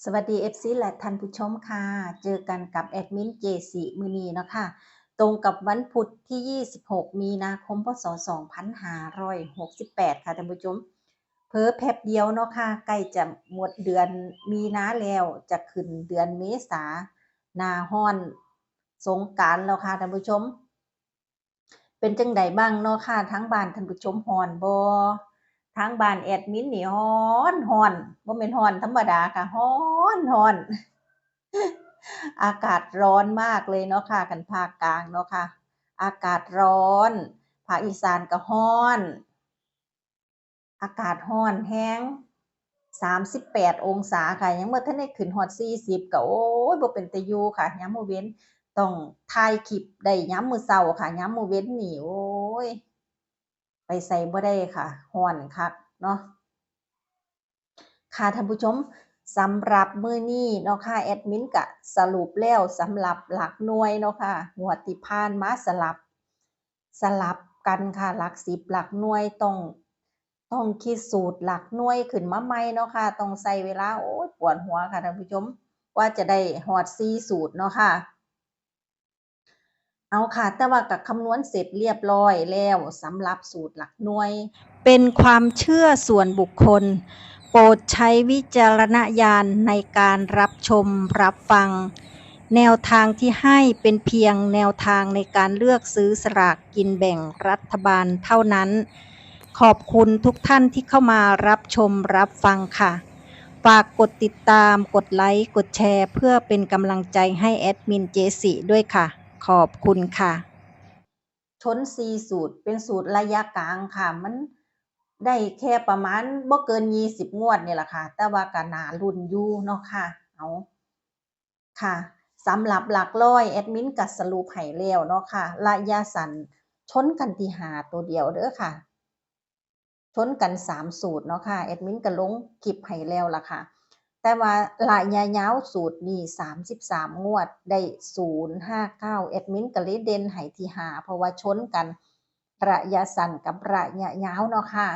สวัสดี เอฟซี และท่านผู้ชมค่ะ เจอกันกับแอดมิน เจ สิ มื้อนี้เนาะค่ะ ตรงกับวันพุธที่ ยี่สิบหก มีนาคม พ.ศ. สองพันห้าร้อยหกสิบแปด ค่ะท่านผู้ชม เผลอแป๊บเดียวเนาะค่ะ ใกล้จะหมดเดือนมีนาแล้ว จะขึ้นเดือนเมษา หน้าร้อนสงกรานต์แล้วค่ะท่านผู้ชม เป็นจั่งใดบ้างเนาะค่ะ ทางบ้านท่านผู้ชมร้อนบ่? ทางบ้านแอดมินนี่ร้อน ร้อน บ่แม่นร้อนธรรมดาค่ะ ร้อน ร้อน อากาศร้อนมากเลยเนาะค่ะ คันภาคกลางเนาะค่ะ อากาศร้อน ภาคอีสานก็ร้อน อากาศร้อนแฮง สามสิบแปดองศาค่ะ ยังบ่ทันได้ขึ้นฮอดสี่สิบ ก็ โอ๊ย บ่เป็นตาอยู่ค่ะ ยามมื้อเว็นต้องถ่ายคลิปได้ยามมื้อเช้าค่ะ ยามมื้อเว็นนี่ โอ๊ย ไปไสบ่ได้ค่ะ ร้อนคักเนาะ ค่ะท่านผู้ชม สำหรับมื้อนี้เนาะค่ะ แอดมินก็สรุปแล้วสำหรับหลักหน่วยเนาะค่ะ งวดที่ผ่านมาสลับ สลับกันค่ะ หลักสิบ หลักหน่วย ต้อง ต้องคิดสูตรหลักหน่วยขึ้นมาใหม่เนาะค่ะ ต้องใช้เวลา โอ๊ย ปวดหัวค่ะท่านผู้ชม กว่าจะได้ฮอดสี่สูตรเนาะค่ะ เอาค่ะ แต่ว่าก็คำนวณเสร็จเรียบร้อยแล้วสำหรับสูตรหลักหน่วย เป็นความเชื่อส่วนบุคคล โปรดใช้วิจารณญาณในการรับชมรับฟัง แนวทางที่ให้เป็นเพียงแนวทางในการเลือกซื้อสลากกินแบ่งรัฐบาลเท่านั้น ขอบคุณทุกท่านที่เข้ามารับชมรับฟังค่ะ ฝากกดติดตาม กดไลก์ กดแชร์ เพื่อเป็นกำลังใจให้แอดมิน เจ สิ ด้วยค่ะ ขอบคุณค่ะ ชนสี่สูตร เป็นสูตรระยะกลางค่ะ มันได้แค่ประมาณบ่เกินยี่สิบงวดนี่ล่ะค่ะ แต่ว่าก็น่าลุ้นอยู่เนาะค่ะ เอา ค่ะ สำหรับหลักร้อย แอดมินก็สรุปให้แล้วเนาะค่ะ ระยะสั้นชนกันที่ห้าตัวเดียวเด้อค่ะ ชนกันสามสูตรเนาะค่ะ แอดมินก็ลงคลิปให้แล้วล่ะค่ะ แต่ว่าระยะยาวสูตรนี้สามสิบสามงวด ได้ศูนย์ห้าเก้า แอดมินก็เลยเด่นให้ที่ห้า เพราะว่าชนกันระยะสั้นกับระยะยาวเนาะค่ะ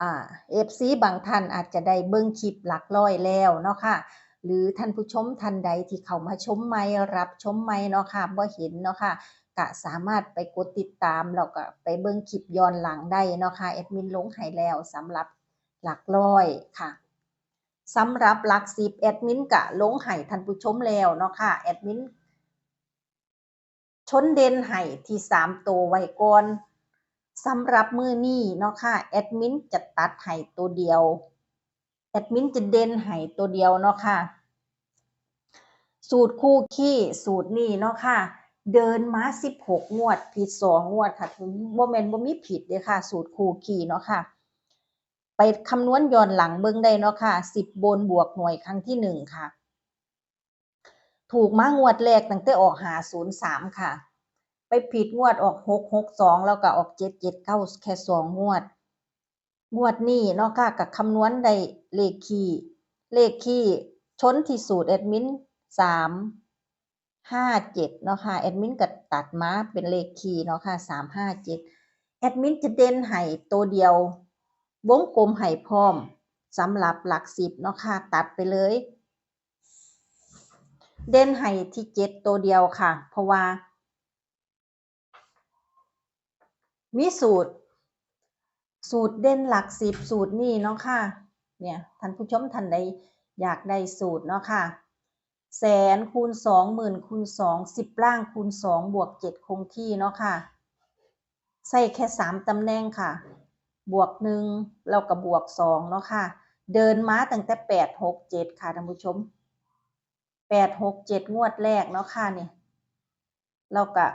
อ่า เอฟซี บางท่านอาจจะได้เบิ่งคลิปหลักร้อยแล้วเนาะค่ะ หรือท่านผู้ชมท่านใดที่เข้ามาชมใหม่ รับชมใหม่เนาะค่ะ บ่เห็นเนาะค่ะ ก็สามารถไปกดติดตาม แล้วก็ไปเบิ่งคลิปย้อนหลังได้เนาะค่ะ แอดมินลงให้แล้วสำหรับหลักร้อยค่ะ สำหรับหลักสิบ แอดมินก็ลงให้ท่านผู้ชมแล้วเนาะค่ะ แอดมิน ชนเด่นให้ที่สามตัวไว้ก่อน สำหรับมื้อนี้เนาะค่ะ แอดมินจะตัดให้ตัวเดียว แอดมินจะเด่นให้ตัวเดียวเนาะค่ะ สูตรคู่คี่สูตรนี้เนาะค่ะ เดินมาสิบหกงวด ผิดสองงวดค่ะ บ่แม่นบ่มีผิดเด้อค่ะ สูตรคู่คี่เนาะค่ะ ไปคำนวณย้อนหลังเบิ่งได้เนาะค่ะ สิบบนบวกหน่วยครั้งที่หนึ่งค่ะ ถูกมางวดแรกตั้งแต่ออกห้าศูนย์สามค่ะ ไปผิดงวดออกหกหกสอง แล้วก็ออกเจ็ดเจ็ดเก้า แค่สองงวด งวดนี้เนาะค่ะ ก็คำนวณได้เลขคี่ เลขคี่ชนที่สูตรแอดมิน สามห้าเจ็ด เนาะค่ะ แอดมินก็ตัดมาเป็นเลขคี่เนาะค่ะ สามห้าเจ็ด แอดมินจะเด่นให้ตัวเดียว วงกลมให้พร้อม สำหรับหลักสิบเนาะค่ะ ตัดไปเลย เด่นให้ที่เจ็ดตัวเดียวค่ะ เพราะว่า มีสูตร สูตรเด่นหลักสิบสูตรนี้เนาะค่ะ เนี่ย ท่านผู้ชมท่านใดอยากได้สูตรเนาะค่ะ แสนคูณสอง หมื่นคูณสอง สิบล่างคูณสอง บวกเจ็ดคงที่เนาะค่ะ ใช้แค่สามตำแหน่งค่ะ บวกหนึ่ง แล้วก็บวกสองเนาะค่ะ เดินมาตั้งแต่แปดหกเจ็ดค่ะท่านผู้ชม แปดหกเจ็ดงวดแรกเนาะค่ะนี่ แล้วก็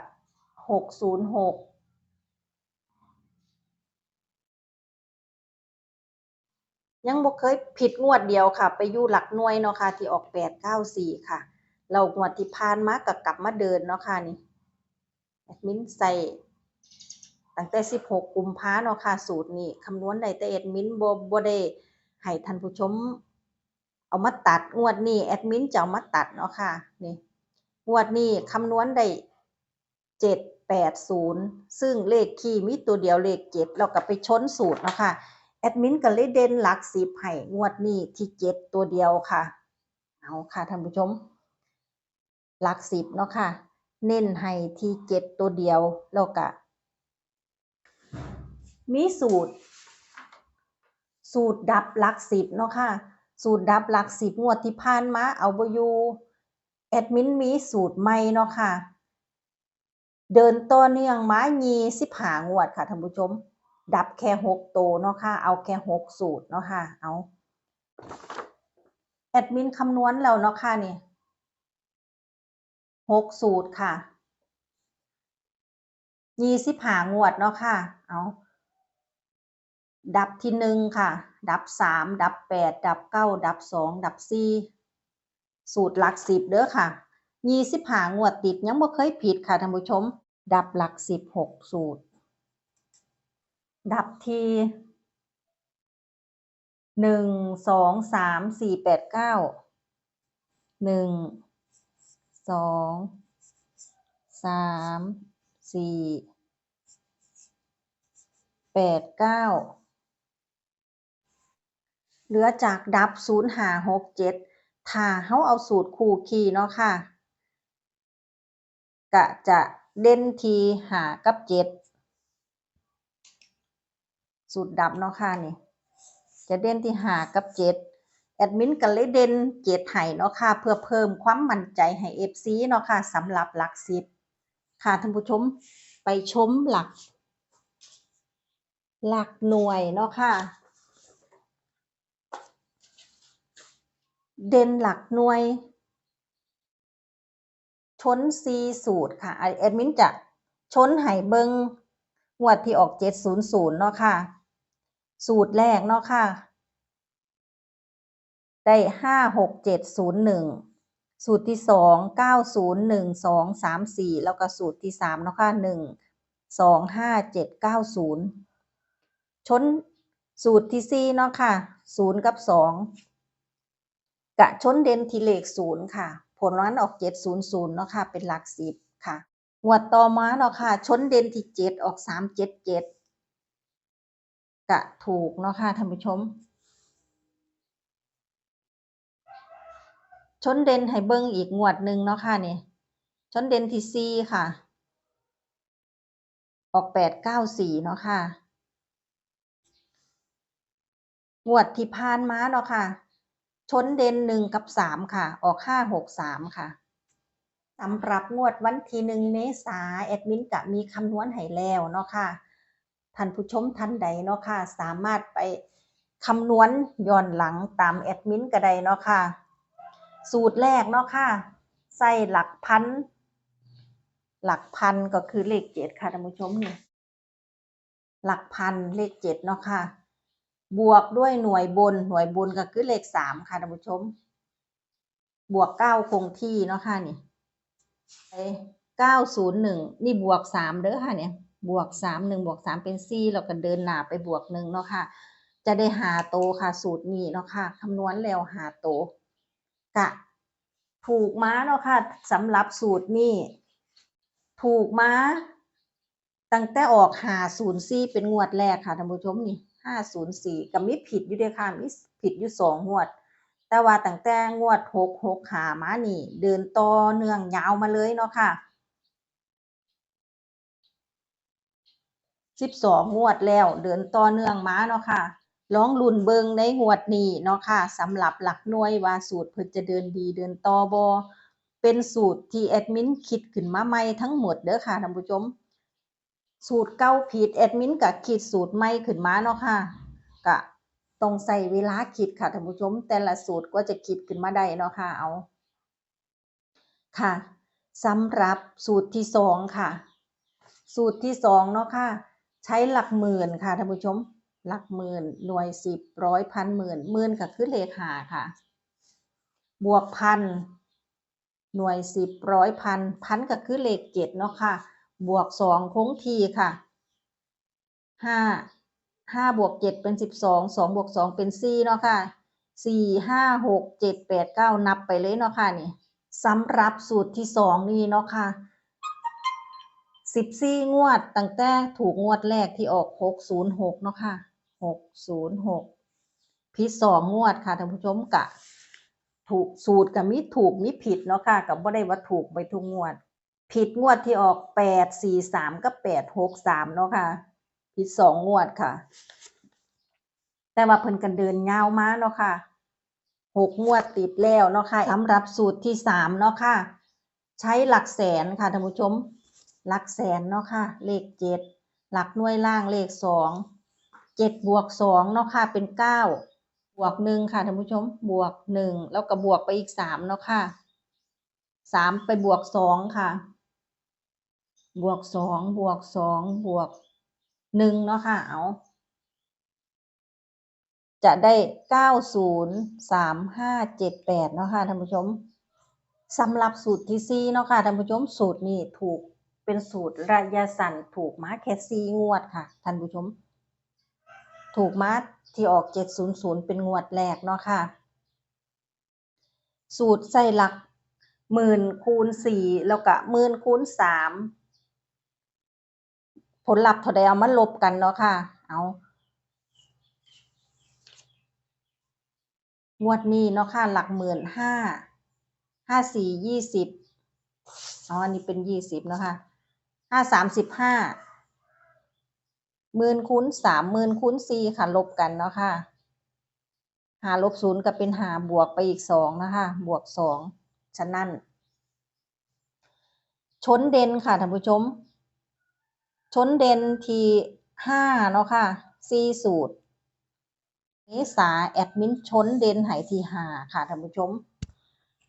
หกศูนย์หก ยังบ่เคยผิดงวดเดียวค่ะ ไปอยู่หลักหน่วยเนาะค่ะ ที่ออกแปดเก้าสี่ค่ะ แล้วงวดที่ผ่านมาก็กลับมาเดินเนาะค่ะนี่ แอดมินใช้ตั้งแต่สิบหกกุมภาเนาะค่ะ สูตรนี้คำนวณได้แต่แอดมิน บ่ บ่ได้ให้ท่านผู้ชมเอามาตัด งวดนี้แอดมินจะเอามาตัดเนาะค่ะ นี่ งวดนี้คำนวณได้ เจ็ดแปดศูนย์ ซึ่งเลขคี่มีตัวเดียวเลขเจ็ด แล้วก็ไปชนสูตรเนาะค่ะ ແອດມິນກໍເລີຍເດັ່ນຫຼັກສິບໃຫ້ງວດນີ້ທີ່ເຈັດຕົວດຽວຄ່ະ. ເອົາຄ່ະທ່ານຜູ້ຊົມ ຫຼັກສິບເນາະຄ່ະ ເນັ້ນໃຫ້ທີ່ເຈັດຕົວດຽວ ແລ້ວກະ ມີສູດ ສູດດັບຫຼັກສິບເນາະຄ່ະ. ສູດດັບຫຼັກສິບງວດທີ່ຜ່ານມາເອົາບໍ່ຢູ່ ແອດມິນມີສູດໃໝ່ເນາະຄ່ະ ເດີນຕໍ່ເນື່ອງມາ ຊາວຫ້າງວດຄ່ະທ່ານຜູ້ຊົມ ດັບແຄ່ຫົກໂຕເນາະຄ່ະ ເອົາແຄ່ຫົກສູດເນາະຄ່ະ. ເອົາ ແອດມິນຄຳນວນແລ້ວເນາະຄ່ະນີ້ ຫົກສູດຄ່ະ ຊາວຫ້າງວດເນາະຄ່ະ. ເອົາ ດັບທີໜຶ່ງຄ່ະ ດັບສາມ ດັບແປດ ດັບເກົ້າ ດັບສອງ ດັບສີ່ ສູດຫຼັກສິບເດີຄ່ະ ຊາວຫ້າງວດຕິດ ຍັງບໍ່ເຄີຍຜິດຄ່ະທ່ານຜູ້ຊົມ. ດັບຫຼັກສິບຫົກສູດ ດັບທີ ໜຶ່ງ ສອງ ສາມ ສີ່ ແປດ ເກົ້າ ໜຶ່ງ ສອງ ສາມ ສີ່ ແປດ ເກົ້າ ເຫຼືອຈາກດັບ ສູນ ຫ້າ ຫົກ ເຈັດ ຖ້າເຮົາເອົາສູດຄູ່ຄີເນາະຄ່ະ ກະຈະເດັ່ນທີ່ຫ້າກັບເຈັດ ສູດດັບເນາະຄ່ະນີ້ ຈະເດັ່ນທີ່ຫ້າກັບເຈັດ ແອດມິນກໍເລີຍເດັ່ນເຈັດໃຫ້ເນາະຄ່ະ ເພື່ອເພີ່ມຄວາມໝັ້ນໃຈໃຫ້ເອັຟຊີເນາະຄ່ະ ສຳລັບຫຼັກສິບຄ່ະທ່ານຜູ້ຊົມ. ໄປຊົມຫຼັກ ຫຼັກໜ່ວຍເນາະຄ່ະ ເດັ່ນຫຼັກໜ່ວຍ ຊົນສີ່ສູດຄ່ະ ແອດມິນຈະຊົນໃຫ້ເບິ່ງງວດທີ່ອອກເຈັດສູນສູນເນາະຄ່ະ. ສູດແລກເນາະຄ່ະ ໄດ້ຫ້າ ຫົກ ເຈັດ ສູນ ໜຶ່ງ ສູດທີສອງ ເກົ້າ ສູນ ໜຶ່ງ ສອງ ສາມ ສີ່ ແລ້ວກໍສູດທີສາມເນາະຄ່ະ ໜຶ່ງ ສອງ ຫ້າ ເຈັດ ເກົ້າ ສູນ ຊົນສູດທີສີ່ເນາະຄ່ະ ສູນກັບສອງ ກະຊົນເດັ່ນທີ່ເລກສູນຄ່ະ ຜົນມັນອອກເຈັດສູນສູນເນາະຄ່ະ ເປັນຫຼັກສິບຄ່ະ. ງວດຕໍ່ມາເນາະຄ່ະ ຊົນເດັ່ນທີ່ເຈັດ ອອກສາມເຈັດເຈັດ ກະຖືກເນາະຄ່ະທ່ານຜູ້ຊົມ. ຊົນເດັ່ນໃຫ້ເບິ່ງອີກງວດໜຶ່ງເນາະຄ່ະນີ້ ຊົນເດັ່ນທີ່ສີ່ຄ່ະ ອອກແປດເກົ້າສີ່ເນາະຄ່ະ. ງວດທີ່ຜ່ານມາເນາະຄ່ະ ຊົນເດັ່ນໜຶ່ງກັບສາມຄ່ະ ອອກຫ້າຫົກສາມຄ່ະ. ສຳລັບງວດວັນທີໜຶ່ງເມສາ ແອດມິນກະມີຄຳນວນໃຫ້ແລ້ວເນາະຄ່ະ. ທ່ານຜູ້ຊົມທ່ານໃດເນາະຄ່ະ ສາມາດໄປຄຳນວນຍ້ອນຫຼັງຕາມແອດມິນກໍໄດ້ເນາະຄ່ະ. ສູດແລກເນາະຄ່ະ ໃຊ້ຫຼັກພັນ ຫຼັກພັນກໍຄືເລກເຈັດຄ່ະທ່ານຜູ້ຊົມນີ້ ຫຼັກພັນເລກເຈັດເນາະຄ່ະ ບວກດ້ວຍໜ່ວຍບົນ ໜ່ວຍບົນກໍຄືເລກສາມຄ່ະທ່ານຜູ້ຊົມ ບວກເກົ້າຄົງທີ່ເນາະຄ່ະນີ້ ເກົ້າສູນໜຶ່ງ ນີ້ບວກສາມເດີຄ່ະນີ້ ບວກສາມ ໜຶ່ງບວກສາມເປັນສີ່ ແລ້ວກໍເດີນໜ້າໄປບວກໜຶ່ງເນາະຄ່ະ ຈະໄດ້ຫ້າໂຕຄ່ະ ສູດນີ້ເນາະຄ່ະ ຄຳນວນແລ້ວຫ້າໂຕ ກະ ຖືກມາເນາະຄ່ະ ສຳລັບສູດນີ້ ຖືກມາຕັ້ງແຕ່ອອກຫ້າສູນສີ່ເປັນງວດແລກຄ່ະທ່ານຜູ້ຊົມນີ້ ຫ້າສູນສີ່ ກໍມີຜິດຢູ່ເດ້ຄ່ະ ມີຜິດຢູ່ສອງງວດ ແຕ່ວ່າຕັ້ງແຕ່ງວດຫົກຫົກຫ້າມານີ້ ເດີນຕໍ່ເນື່ອງຍາວມາເລີຍເນາະຄ່ະ. ສິບສອງງວດແລ້ວ ເດີນຕໍ່ເນື່ອງມາເນາະຄ່ະ ລອງລຸ້ນເບິ່ງໃນງວດນີ້ເນາະຄ່ະ ສຳລັບຫຼັກໜ່ວຍວ່າສູດເພິ່ນຈະເດີນດີເດີນຕໍ່ບໍ່ ເປັນສູດທີ່ແອດມິນຄິດຂຶ້ນມາໃໝ່ທັງໝົດເດີຄ່ະທ່ານຜູ້ຊົມ ສູດເກົ່າຜິດ ແອດມິນກະຄິດສູດໃໝ່ຂຶ້ນມາເນາະຄ່ະ ກະຕ້ອງໃຊ້ເວລາຄິດຄ່ະທ່ານຜູ້ຊົມ ແຕ່ລະສູດກວ່າຈະຄິດຂຶ້ນມາໄດ້ເນາະຄ່ະ ເອົາ ຄ່ະ ສຳລັບສູດທີສອງຄ່ະ ສູດທີສອງເນາະຄ່ະ ໃຊ້ຫຼັກໝື່ນຄ່ະທ່ານຜູ້ຊົມ ຫຼັກໝື່ນ ໜ່ວຍສິບ ຮ້ອຍ ພັນ ໝື່ນ ໝື່ນກໍຄືເລກຫ້າຄ່ະ ບວກພັນ ໜ່ວຍສິບ ຮ້ອຍ ພັນ ພັນກໍຄືເລກເຈັດເນາະຄ່ະ ບວກສອງຄົງທີ່ຄ່ະ ຫ້າ ຫ້າບວກເຈັດເປັນສິບສອງ ສອງບວກສອງເປັນສີ່ເນາະຄ່ະ ສີ່ ຫ້າ ຫົກ ເຈັດ ແປດ ເກົ້າ ນັບໄປເລີຍເນາະຄ່ະນີ້ ສຳລັບສູດທີສອງນີ້ເນາະຄ່ະ ສິບສີ່ງວດ ຕັ້ງແຕ່ຖືກງວດແລກທີ່ອອກຫົກສູນຫົກເນາະຄ່ະ ຫົກສູນຫົກ ຜິດສອງງວດຄ່ະທ່ານຜູ້ຊົມ. ກະຖືກ ສູດກະມີຖືກມີຜິດເນາະຄ່ະ ກະບໍ່ໄດ້ວ່າຖືກໄປທຸກງວດ. ຜິດງວດທີ່ອອກແປດສີ່ສາມກັບແປດຫົກສາມເນາະຄ່ະ ຜິດສອງງວດຄ່ະ ແຕ່ວ່າເພິ່ນກະເດີນຍາວມາເນາະຄ່ະ ຫົກງວດຕິດແລ້ວເນາະຄ່ະ. ສຳລັບສູດທີສາມເນາະຄ່ະ ໃຊ້ຫຼັກແສນຄ່ະທ່ານຜູ້ຊົມ ຫຼັກແສນເນາະຄ່ະ ເລກເຈັດ ຫຼັກໜ່ວຍລ່າງເລກສອງ ເຈັດບວກສອງເນາະຄ່ະ ເປັນເກົ້າ ບວກໜຶ່ງຄ່ະທ່ານຜູ້ຊົມ ບວກໜຶ່ງ ແລ້ວກະບວກໄປອີກສາມເນາະຄ່ະ ສາມໄປບວກສອງຄ່ະ ບວກສອງ ບວກສອງ ບວກໜຶ່ງເນາະຄ່ະ ເອົາ ຈະໄດ້ເກົ້າສູນສາມຫ້າເຈັດແປດເນາະຄ່ະທ່ານຜູ້ຊົມ. ສຳລັບສູດທີສີ່ເນາະຄ່ະທ່ານຜູ້ຊົມ ສູດນີ້ຖືກ ເປັນສູດໄລຍະສັ້ນ ຖືກມາແຄ່ສີ່ງວດຄ່ະທ່ານຜູ້ຊົມ ຖືກມາທີ່ອອກເຈັດສູນສູນ ເປັນງວດແລກເນາະຄ່ະ. ສູດໃສ່ຫຼັກໝື່ນຄູນສີ່ ແລ້ວກະໝື່ນຄູນສາມ ຜົນລັບເທົ່າໃດເອົາມາລົບກັນເນາະຄ່ະ. ເອົາ ງວດນີ້ເນາະຄ່ະ ຫຼັກໝື່ນຫ້າ ຫ້າສີ່ ຊາວ ເອົາ ອັນນີ້ເປັນຊາວເນາະຄ່ະ ຫ້າສາມສິບຫ້າ ໝື່ນຄູນສາມ ໝື່ນຄູນສີ່ຄ່ະ ລົບກັນເນາະຄ່ະ. ຫ້າລົບສູນກະເປັນຫ້າ ບວກໄປອີກສອງເນາະຄ່ະ ບວກສອງ. ສະນັ້ນ ຊົນເດັ່ນຄ່ະທ່ານຜູ້ຊົມ ຊົນເດັ່ນທີ່ຫ້າເນາະຄ່ະ ສີ່ສູດ. ເມສາແອດມິນຊົນເດັ່ນໃຫ້ທີ່ຫ້າຄ່ະທ່ານຜູ້ຊົມ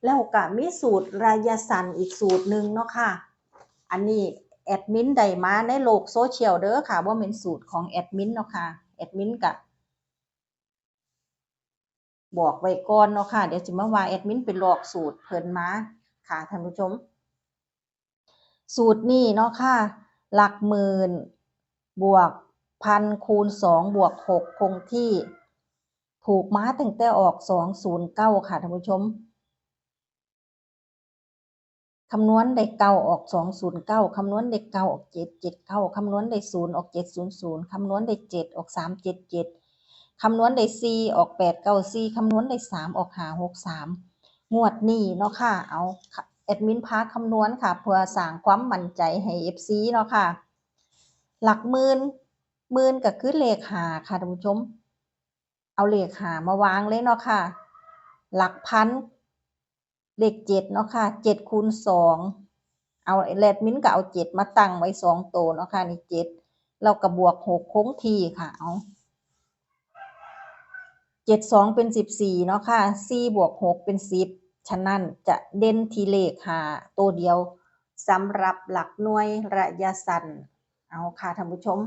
ແລ້ວກະມີສູດໄລຍະສັ້ນອີກສູດໜຶ່ງເນາະຄ່ະ. ອັນນີ້ແອດມິນໄດ້ມາໃນໂລກໂຊຊຽວເດີຄ່ະ ບໍ່ແມ່ນສູດຂອງແອດມິນເນາະຄ່ະ ແອດມິນກະ ບອກໄວ້ກ່ອນເນາະຄ່ະ ດຽວຊິມາວ່າແອດມິນໄປລອກສູດເພິ່ນມາຄ່ະທ່ານຜູ້ຊົມ. ສູດນີ້ເນາະຄ່ະ ຫຼັກໝື່ນບວກພັນຄູນສອງບວກຫົກຄົງທີ່ ຖືກມາຕັ້ງແຕ່ອອກສອງສູນເກົ້າຄ່ະທ່ານຜູ້ຊົມ. ຄຳນວນໄດ້ເກົ້າອອກສອງສູນເກົ້າ ຄຳນວນໄດ້ເກົ້າອອກເຈັດເຈັດເກົ້າ ຄຳນວນໄດ້ສູນອອກເຈັດສູນສູນ ຄຳນວນໄດ້ເຈັດອອກສາມເຈັດເຈັດ ຄຳນວນໄດ້ສີ່ອອກແປດເກົ້າສີ່ ຄຳນວນໄດ້ສາມອອກຫ້າຫົກສາມ. ງວດນີ້ເນາະຄ່ະ ເອົາ ແອດມິນພາຄຳນວນຄ່ະ ເພື່ອສ້າງຄວາມໝັ້ນໃຈໃຫ້ເອັຟຊີເນາະຄ່ະ. ຫຼັກໝື່ນ ໝື່ນກະຄືເລກຫ້າຄ່ະທ່ານຜູ້ຊົມ ເອົາເລກຫ້າມາວາງເລີຍເນາະຄ່ະ. ຫຼັກພັນ ເລກເຈັດເນາະຄ່ະ ເຈັດຄູນສອງ ເອົາ ແອດມິນກະເອົາເຈັດມາຕັ້ງໄວ້ສອງໂຕເນາະຄ່ະ ນີ້ເຈັດ ແລ້ວກະບວກຫົກຄົງທີ່ຄ່ະ. ເອົາ ເຈັດສອງເປັນສິບສີ່ເນາະຄ່ະ ສີ່ບວກຫົກເປັນສິບ. ສະນັ້ນຈະເດັ່ນທີ່ເລກຫ້າໂຕດຽວ ສຳລັບຫຼັກໜ່ວຍໄລຍະສັ້ນ. ເອົາຄ່ະທ່ານຜູ້ຊົມ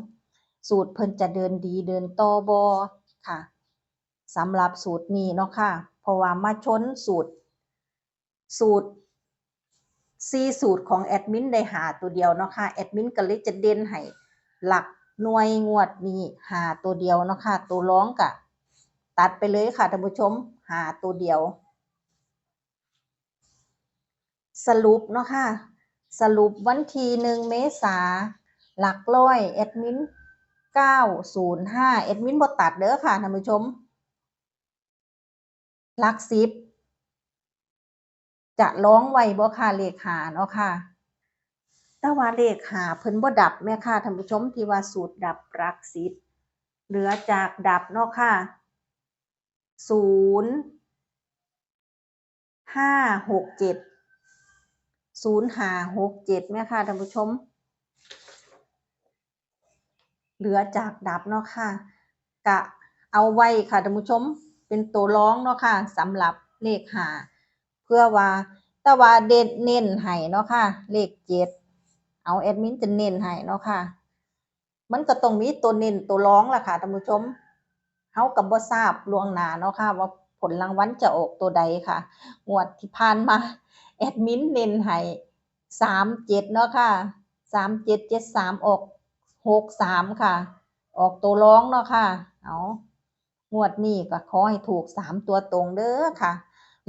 ສູດເພິ່ນຈະເດີນດີເດີນຕໍ່ບໍ່ຄ່ະ ສຳລັບສູດນີ້ເນາະຄ່ະ ເພາະວ່າມາຊົນສູດ ສູດ ສີ່ສູດຂອງແອດມິນໄດ້ຫ້າໂຕດຽວເນາະຄ່ະ ແອດມິນກະເລີຍຈະເດັ່ນໃຫ້ຫຼັກໜ່ວຍງວດນີ້ຫ້າໂຕດຽວເນາະຄ່ະ ໂຕລອງກະຕັດໄປເລີຍຄ່ະທ່ານຜູ້ຊົມ ຫ້າໂຕດຽວ. ສະຫຼຸບເນາະຄ່ະ ສະຫຼຸບວັນທີໜຶ່ງເມສາ ຫຼັກຮ້ອຍແອດມິນເກົ້າສູນຫ້າ ແອດມິນບໍ່ຕັດເດີຄ່ະທ່ານຜູ້ຊົມ. ຫຼັກສິບ ຈະລອງໄວ້ບໍ່ຄ່ະ ເລກຫ້າເນາະຄ່ະ ແຕ່ວ່າເລກຫ້າເພິ່ນບໍ່ດັບແມ່ຄ່ະທ່ານຜູ້ຊົມ ທີ່ວ່າສູດດັບຫຼັກສິບ ເຫຼືອຈາກດັບເນາະຄ່ະ ສູນຫ້າຫົກເຈັດ ສູນຫ້າຫົກເຈັດແມ່ຄ່ະທ່ານຜູ້ຊົມ ເຫຼືອຈາກດັບເນາະຄ່ະ ກະເອົາໄວ້ຄ່ະທ່ານຜູ້ຊົມ ເປັນໂຕລອງເນາະຄ່ະ ສຳລັບເລກຫ້າ ເພື່ອວ່າ ແຕ່ວ່າເນັ້ນ ເນັ້ນໃຫ້ເນາະຄ່ະ ເລກເຈັດ ເອົາ ແອດມິນຈະເນັ້ນໃຫ້ເນາະຄ່ະ ມັນກະຕ້ອງມີໂຕເນັ້ນໂຕລອງລະຄ່ະທ່ານຜູ້ຊົມ ເຮົາກະບໍ່ຊາບລ່ວງໜ້າເນາະຄ່ະ ວ່າຜົນລາງວັນຈະອອກໂຕໃດຄ່ະ. ງວດທີ່ຜ່ານມາແອດມິນເນັ້ນໃຫ້ສາມເຈັດເນາະຄ່ະ ສາມເຈັດ ເຈັດສາມ ອອກຫົກສາມຄ່ະ ອອກໂຕລອງເນາະຄ່ະ. ເອົາ ງວດນີ້ກະຂໍໃຫ້ຖືກສາມຕົວຕົງເດີຄ່ະ.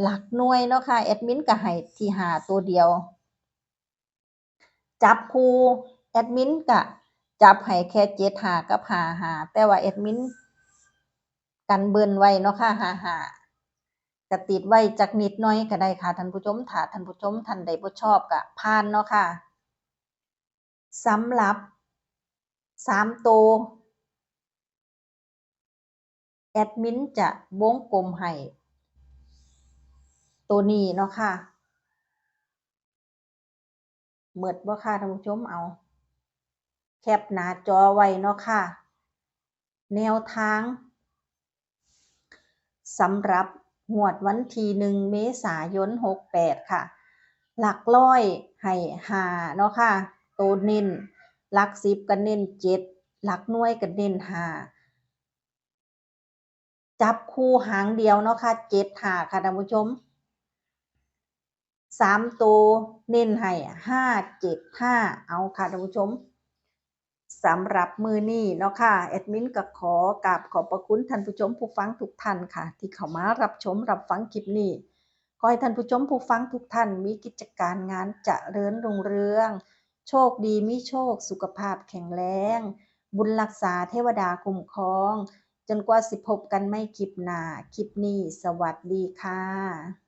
ຫຼັກໜ່ວຍເນາະຄ່ະ ແອດມິນກະໃຫ້ທີ່ຫ້າໂຕດຽວ ຈັບຄູ່ ແອດມິນກະຈັບໃຫ້ແຄ່ເຈັດຫ້າກັບຫ້າຫ້າ ແຕ່ວ່າແອດມິນ ກັນເບິ່ນໄວ້ເນາະຄ່ະ ຫ້າຫ້າ ກະຕິດໄວ້ຈັກນິດໜ້ອຍກະໄດ້ຄ່ະທ່ານຜູ້ຊົມ. ຖ້າທ່ານຜູ້ຊົມທ່ານໃດບໍ່ຊອບກະຜ່ານເນາະຄ່ະ. ສຳລັບສາມໂຕ ແອດມິນຈະວົງກົມໃຫ້ໂຕນີ້ເນາະຄ່ະ. ໝົດບໍ່ຄ່ະທ່ານຜູ້ຊົມ? ເອົາ ແຄປໜ້າຈໍໄວ້ເນາະຄ່ະ. ແນວທາງສຳລັບງວດວັນທີໜຶ່ງ ເມສາຍົນ ຫົກແປດຄ່ະ. ຫຼັກຮ້ອຍໃຫ້ຫ້າເນາະຄ່ະ ໂຕເນັ້ນ, ຫຼັກສິບກໍເນັ້ນເຈັດ, ຫຼັກໜ່ວຍກໍເນັ້ນຫ້າ. ຈັບຄູ່ຫາງດຽວເນາະຄ່ະ ເຈັດຫ້າຄ່ະທ່ານຜູ້ຊົມ. ສາມໂຕເນັ້ນໃຫ້ ຫ້າເຈັດຫ້າ. ເອົາຄ່ະທ່ານຜູ້ຊົມ ສຳລັບມື້ນີ້ເນາະຄ່ະ ແອດມິນກໍຂໍກາບຂອບພະຄຸນທ່ານຜູ້ຊົມຜູ້ຟັງທຸກທ່ານຄ່ະ ທີ່ເຂົ້າມາຮັບຊົມຮັບຟັງຄລິບນີ້. ຂໍໃຫ້ທ່ານຜູ້ຊົມຜູ້ຟັງທຸກທ່ານມີກິດຈະການງານຈະເລີນຮຸ່ງເຮືອງ, ໂຊກດີມີໂຊກ, ສຸຂະພາບແຂງແຮງ, ບຸນຮັກສາເທວະດາຄຸ້ມຄອງ. ຈົນກວ່າຊິພົບກັນໃໝ່ຄລິບໜ້າ, ຄລິບນີ້ສະຫວັດດີຄ່ະ.